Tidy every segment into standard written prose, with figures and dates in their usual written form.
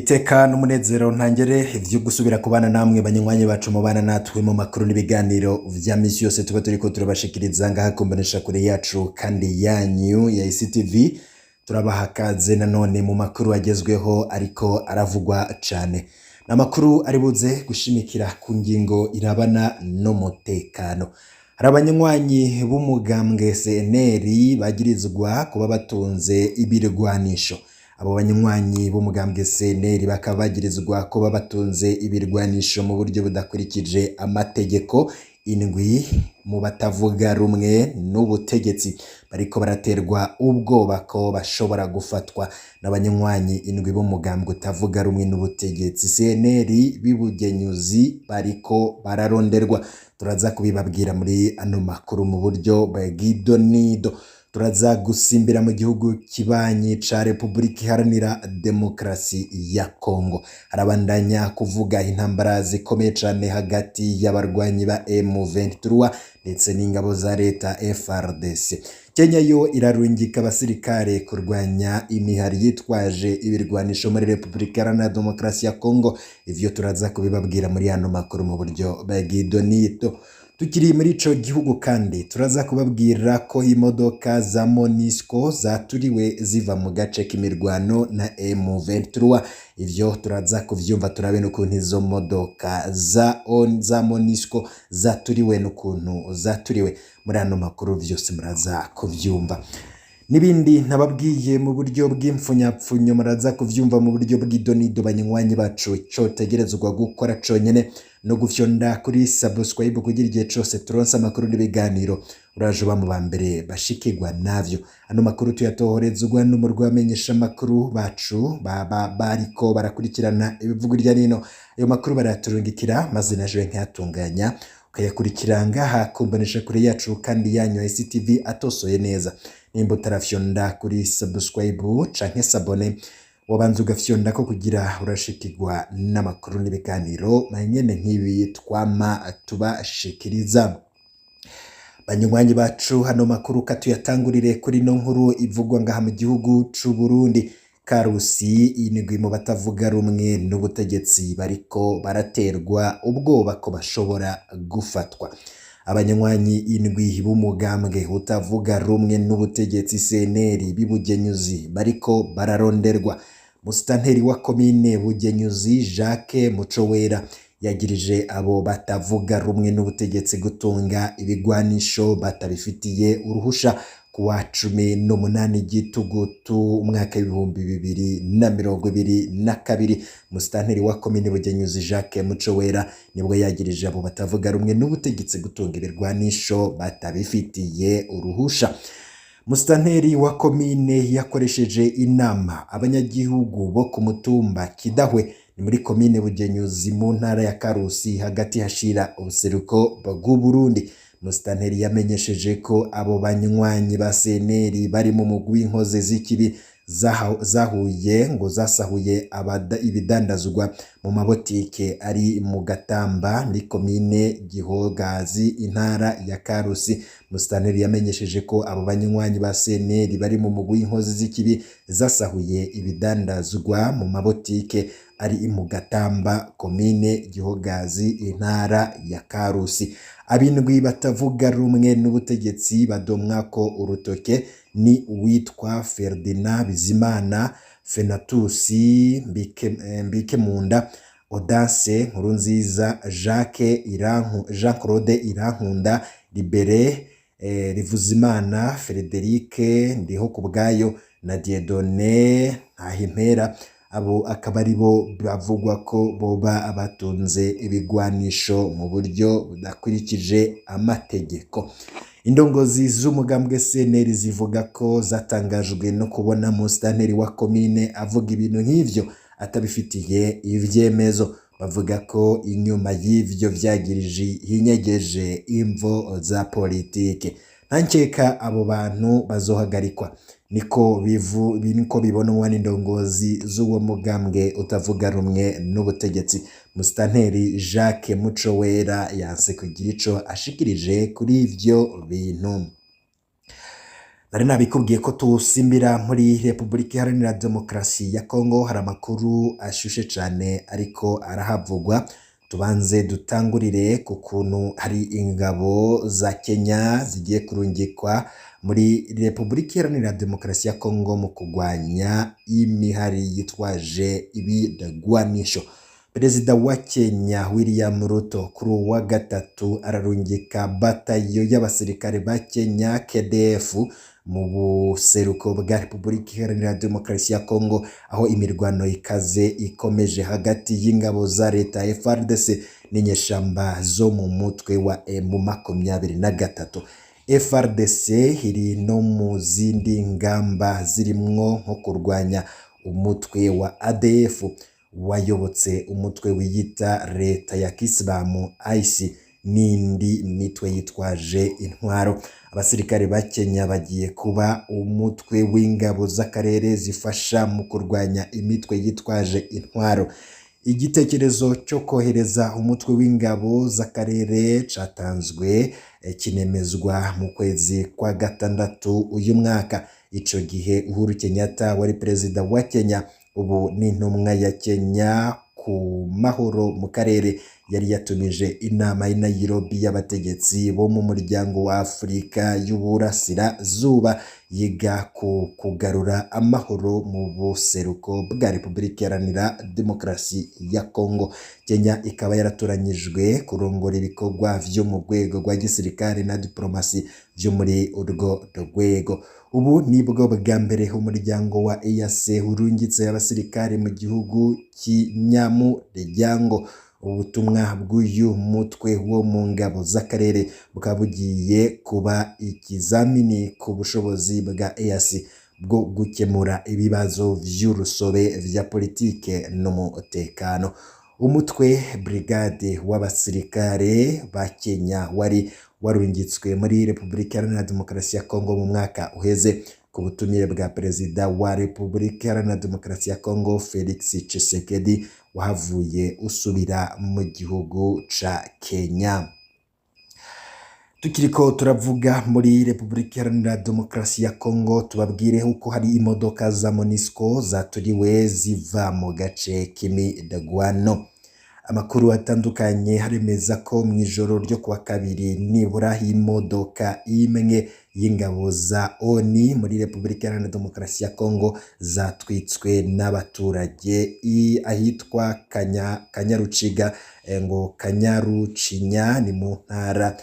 Niteka n'umunezero ntangere ivyo gusubira kubana namwe banywanyi bacu mubana natwe mu makuru n'ibiganiro vya misi yose tuba turiko turabashikiriza ngaha ku mboneshakure yacu kandi yanyu ya ICTV. Turabaha kaze nanone mu makuru agezweho ariko aravugwa cane. N'amakuru ari buze gushimikira ku ngingo irabana n'umutekano. Hari abanywanyi b'umugambwe CNL bagirizwa kuba batunze ibirwanisho. Abo banywanyi b'umugambwe CNL bakaba bagirizwa kuba batunze ibirwanisho mu buryo budakurikije amategeko. Indwi mu batavuga rumwe n'ubutegetsi bariko baraterwa ubwoba ko bashobora gufatwa. N'abanywanyi indwi b'umugambwe utavuga rumwe n'ubutegetsi CNL b'Ibugenyuzi bariko bararonderwa. Turaza kubibabwira muri ano makuru mu buryo bw'idonido. Turaza gusimbira mu gihugu kibanyi ca Repubulika Iharanira Demokarasi ya Kongo. Harabandanya kuvuga intambara zikomeye cane hagati y'abarwanyi ba M23 ndetse n'ingabo za leta FARDC. Kenya yo irarungika abasirikare kurwanya imihari yitwaje ibirwanisho muri Repubulika Iharanira Demokarasi ya Kongo. Ivyo turaza kubibabwira muri ano makuru mu buryo bw'idonito. Tukiri muri ico gihugu kandi turaza kubabwira ko imodoka za MONUSCO zaturiwe ziva mu gace k'imirwano na M23. Ivyo turaza kuvyumva, turabe n'ukuntu izo modoka za MONUSCO zaturiwe n'ukuntu zaturiwe. Muri ano makuru vyose muraza kuvyumva n'ibindi ntababwiye mu buryo bw'imfunyapfunyo, muraza kuvyumva mu buryo bw'idonido. Banywanyi bacu, ico tegerezwa gukora conyene no gufyonda kuri subscribe kugira igihe cose turonse amakuru n'ibiganiro uraje uba mu ba mbere bashikirwa navyo. Ano makuru tuyatohorezwa n'umurwi w'abamenyesha amakuru bacu baba bariko barakurikirana ibivugwa irya nino. Ayo makuru barayaturungikira maze naje nkayatunganya, ukayakurikira ngaha ku mboneshakure yacu kandi yanyu ICTV atosoye neza. Nimba utarafyonda kuri subscribe canke s'abonner, wabanza ugafyonda ko kugira urashikirwa n'amakuru n'ibiganiro nyene nk'ibi twama tubashikiriza. Banywanyi bacu, hano makuru katuyatangurire kuri no nkuru ivugwa ngaha mu gihugu c'u Burundi. Karusi, indwi mu batavuga rumwe n'ubutegetsi bariko baraterwa ubwoba ko bashobora gufatwa. Abanywanyi indwi b'umugambwe utavuga rumwe n'ubutegetsi CNL b'Ibugenyuzi bariko bararonderwa. Musitanteri wa komine Bugenyuzi, Jacques Mucowera, yagirije abo batavuga rumwe n'ubutegetsi gutunga ibigwanisho batabifitiye uruhusha. Kuwa 18 Gitugutu umwaka w'2022, musitanteri wa komine Bugenyuzi, Jacques Mucowera, nibwo yagirije abo batavuga rumwe n'ubutegetsi gutunga ibirwanisho batabifitiye uruhusha. Musitanteri wa komine yakoresheje inama abanyagihugu bo ku mutumba Kidahwe, ni muri komine Bugenyuzi mu ntara ya Karusi hagati hashira ubuseruko bw'Uburundi. Musitanteri yamenyesheje ko abo banywanyi ba CNL bari mu mugwi w'inkozi z'ikibi zahuye ngo zasahuye ibidandazwa mu mabotike ari mu Gatamba muri komine Gihogazi, intara ya Karusi. Musitanteri yamenyesheje ko abo banywanyi ba CNL bari mu mugwi w'inkozi z'ikibi zasahuye ibidandazwa mu mabotike ari mu Gatamba, komine Gihogazi, intara ya Karusi. Abindwi batavuga rumwe n'ubutegetsi badomwa ko urutoke ni uwitwa Ferdinand Bizimana, Fenatusi Mbikemunda, Audace Nkurunziza, Jacques Iranku, Jean Claude Irankunda, Libere Rivuzimana, Frederic Ndihokubwayo na Dieudonné Ntahimpera. Abo akaba ari bo bavugwa ko boba batunze ibigwanisho mu buryo budakurikije amategeko. Indongozi z'umugambwe CNL zivuga ko zatangajwe no kubona musitanteri wa komine avuga ibintu nk'ivyo atabifitiye ivyemezo. Bavuga ko inyuma y'ivyo vyagirije hinyegeje imvo za politike. Nta nkeka abo bantu bazohagarikwa, niko bibonwa n'indongozi z'uwo mugambwe utavuga rumwe n'ubutegetsi. Musitanteri Jacques Mucowera yanse kugira ico ashikirije kuri ivyo bintu. Nari nabikubwiye ko tusimbira muri Repubulika Iharanira Demokarasi ya Kongo, hari amakuru ashushe cane ariko arahavugwa. Tubanze dutangurire ku kuntu hari ingabo za Kenya zigiye kurungikwa muri Repubulika Iharanira Demokarasi ya Kongo mu kugwanya imihari yitwaje ibigwanisho. Perezida wa Kenya William Ruto kuri uwa gatatu ararungika batayo y'abasirikare ba Kenya KDF mu buseruko bwa Repubulika Iharanira Demokarasi ya Kongo, aho imirwano ikaze ikomeje hagati y'ingabo za leta FARDC n'inyeshamba zo mu mutwe wa M23. FARDC iri no mu zindi ngamba zirimwo nko kurwanya umutwe wa ADF wayobotse umutwe wiyita leta ya Kisilamu IC n'indi mitwe yitwaje intwaro. Abasirikare ba Kenya bagiye kuba umutwe w'ingabo z'akarere zifasha mu kurwanya imitwe yitwaje intwaro. Igitekerezo cyo kohereza umutwe w'ingabo z'akarere catanzwe kinemezwa mu kwezi kwa gatandatu uyu mwaka. Ico gihe Uhuru Kenyatta wari perezida wa Kenya ubu ni intumwa ya Kenya ku mahoro mu karere, yari yatumije inama y'i Nairobi y'abategetsi bo mu muryango wa Afurika y'Uburasirazuba yiga ku kugarura amahoro mu buseruko bwa Repubulika Iharanira Demokarasi ya Kongo. Kenya ikaba yaratoranyijwe kurongora ibikorwa vyo mu rwego rwa gisirikare na diplomasi vyo muri urwo rwego. Ubu nibwo bwa mbere umuryango wa EAC urungitse abasirikare mu gihugu cy'inyamuryango. Ubutumwa bw'uyu mutwe wo mu ngabo z'akarere bukaba bugiye kuba ikizamini ku bushobozi bwa EAC bwo gukemura ibibazo vy'urusobe vya politike n'umutekano. Umutwe brigade w'abasirikare ba Kenya wari warungitswe muri Repubulika Iharanira Demokarasi ya Kongo mu mwaka uheze ku butumire bwa perezida wa Repubulika Iharanira Demokarasi ya Kongo Felix Tshisekedi, wahavuye usubira mu gihugu ca Kenya. Tukiriko turavuga muri Repubulika Iharanira Demokarasi ya Kongo, tubabwire uko hari imodoka za MONUSCO zaturiwe ziva mu gace k'imidagwano. Amakuru atandukanye haremeza ko mu ijoro ryo kuwa kabiri nibura imodoka imwe y'ingabo za ONU muri Repubulika Iharanira Demokarasi ya Kongo zatwitswe n'abaturage ahitwa Kanyaruciga, ngo Kanyarucinya, ni mu ntara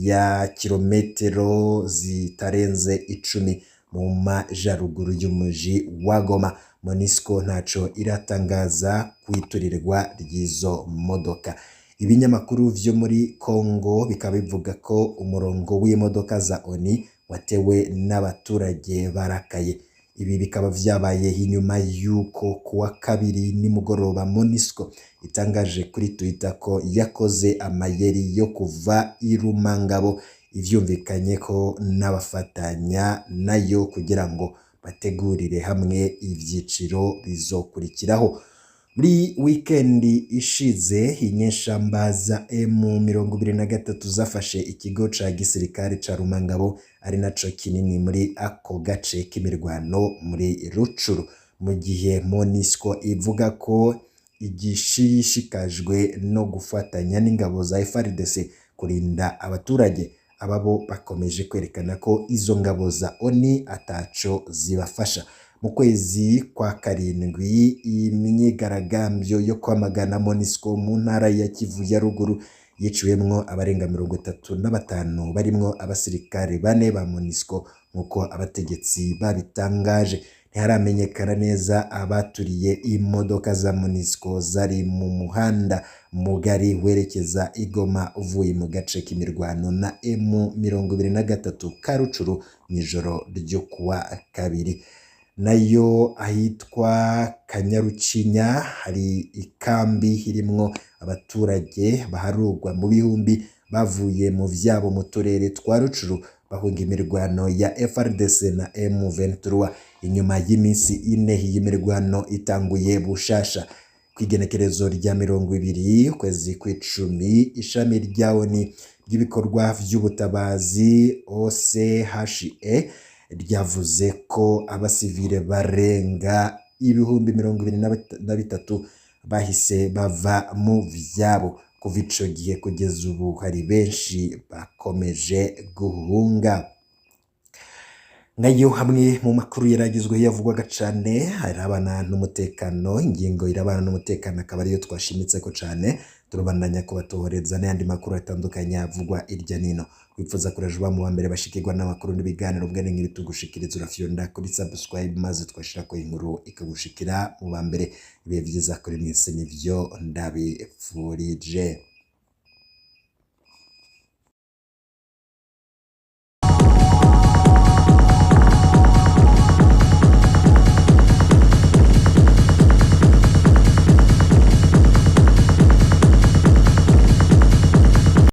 ya kilometero zitarenze 10 mu majaruguru y'umuji wa Goma. MONUSCO ntaco iratangaza kwiturirwa ry'izo modoka. Ibinyamakuru vyo muri Kongo bikaba bivuga ko umurongo w'imodoka za ONU watewe n'abaturage barakaye. Ibi bikaba vyabaye inyuma y'uko kuwa kabiri nimugoroba MONUSCO itangaje kuri Twitter ko yakoze amayeri yo kuva i Rumangabo, ivyumvikanye ko n'abafatanya nayo kugira ngo bategurire hamwe ivyiciro bizokurikiraho. Muri wikendi ishize inyeshamba za M23 zafashe ikigo ca gisirikare ca Rumangabo, ari naco kinini muri ako gace k'imirwano muri Rucuru, mu gihe MONUSCO ivuga ko igishishikajwe no gufatanya n'ingabo za FARDC kurinda abaturage. Ababo bakomeje kwerekana ko izo ngabo za ONU ataco zibafasha. Mu kwezi kwa karindwi imyigaragambyo yo kwamagana MONUSCO mu ntara ya Kivu ya ruguru yiciwemwo abarenga 35 barimwo abasirikare 4 ba MONUSCO nk'uko abategetsi babitangaje. Ntiharamenyekana neza abaturiye imodoka za MONUSCO zari mu muhanda mugari werekeza i Goma uvuye mu gace k'imirwano na M23 ka Rucuru mw'ijoro ryo kuwa kabiri. Nayo ahitwa Kanyarucinya hari ikambi irimwo abaturage baharurwa mu bihumbi bavuye mu vyabo mu turere twa Rucuru bahunga imirwano ya FARDC na M23. Inyuma y'iminsi 4 iyi mirwano itanguye bushasha, kw'igenekerezo rya 20 ukwezi kw'icumi, ishami rya ONU ry'ibikorwa vy'ubutabazi OCHA ryavuze ko abasivile barenga 23,000 bahise bava mu vyabo. Kuva ico gihe kugeza ubu hari benshi bakomeje guhunga. Ngayo hamwe mu makuru yaragizwe yavugwaga cane arabana n'umutekano, ingingo irabana n'umutekano akaba ariyo twashimitseko cane. Turabandanya kubatohoreza n'ayandi makuru atandukanye avugwa irya nino. Wifuza kuraja uba mu ba mbere bashikirwa n'amakuru n'ibiganiro bwene nk'ibi tugushikiriza, urafyonda kuri subscribe maze twashirako inkuru ikagushikira mu ba mbere. Ibihe vyiza kuri mwese nivyo ndabifurije.